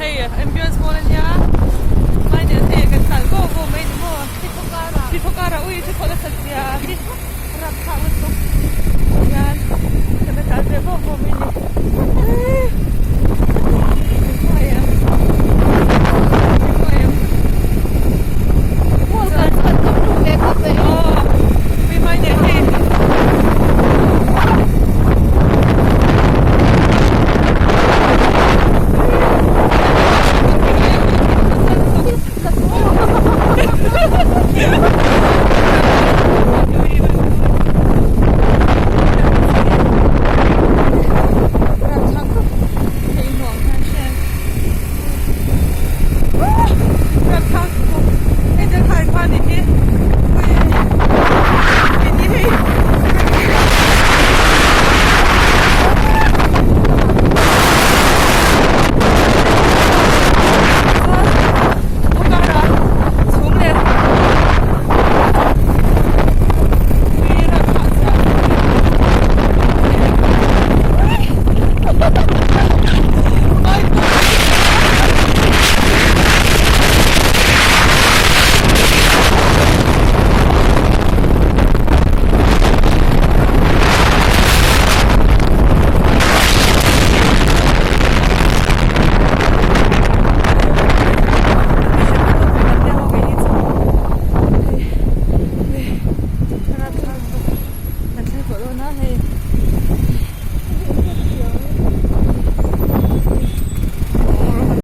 Hei ambience mawn ania mai nen hei kan tlan vawk vawk mai ni maw thli thaw karah ui thli thaw nasat zia hi rapthlak lutuk hian kan la tlan ve vawk vawk mai ni.